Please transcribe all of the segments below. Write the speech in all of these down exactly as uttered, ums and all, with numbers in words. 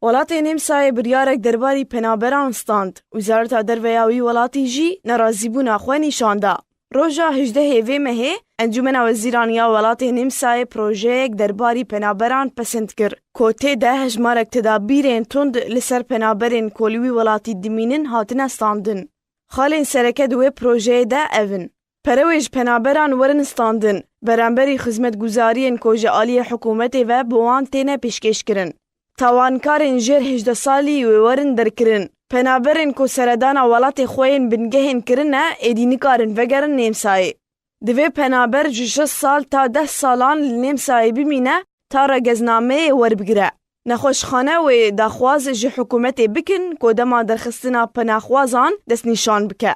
Welatê Nêmsayê biryarek derbarî penaberan stand. Wezareta Derve ya wî welatî jî nerazîbûna xwe nîşan da. Roja hejdehê vê mehê, Encûmena Wezîran ya welatê Nêmsayê projeyek derbarî penaberan pesind kir, ku tê de hejmarek tedabîrên tund li ser penaberên ku li wî welatî dimînin hatine standin. Xalên sereke di wê projeyê de ev in: perewê ji penaberan werin standin, beramberî xizmetguzariyên ku ji aliyê hikûmetê ve bi wan têne pêşkêşkirin. Tawankarên jêr hejdeh salî wê werin derkirin. Penaberên ku seredana welatê xwe yên bingehên kirine, êdî nikarin vegerin Nêmsayê. Divê penaber ji şeş sal ta deh salan li Nêmsayê bimîne ta regeznameyê werbigire. Nexweşxane wê daxwaz ji hikûmetê bikin ku dema derxistina penaxwazan destnîşan bike.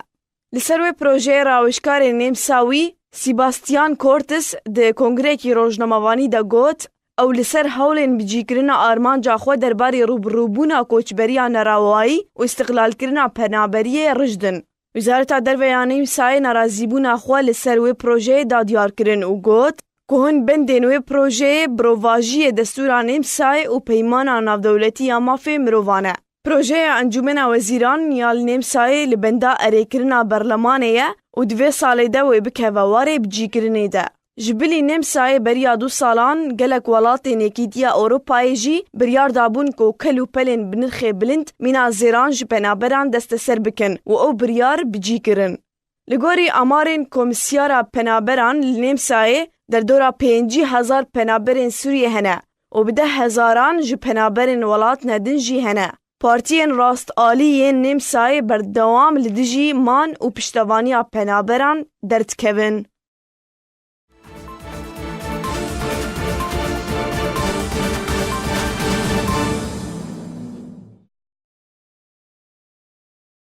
Li ser wê projeyê rawêjkarê Nêmsawî Sebastian Cortes di kongrekî rojnamevanî de got, ew li ser hewlên bicîkirina armanca xwe derbarê rûbirûbûna koçberiya nerawayî û îstiqlalkirina penaberiyê rijdin. Wezareta Derve ya Nêmsayê nerazîbûna xwe li ser wê projeyê da diyar kirin û got ku hin bendên wê projeyê birovajiyê destûra Nêmsayê û peymana navdewletî ya mafê mirovan e. Projeya Encûmena Wezîran ya li Nêmsayê li benda erêkirina berlemanê ye û di vê salê de wê bikeve warê bicîkirinê de. Ji bilî Nêmsayê beriya du salan gelek welatên Yekîtiya Ewropayê jî biryar dabûn ku kel û pelên bi nirxê bilind mîna zêran ji penaberan desteser bikin û ew biryar bicî kirin. Li gorî amarên Komîsyara Penaberan li Nêmsayê, derdora pêncî hezar penaberên Sûriyê hene û bi deh hezaran ji penaberên welatne din jî hene. Partiyên rastalî yên Nêmsayê berdewam li dijî man û piştevaniya penaberan derdikevin.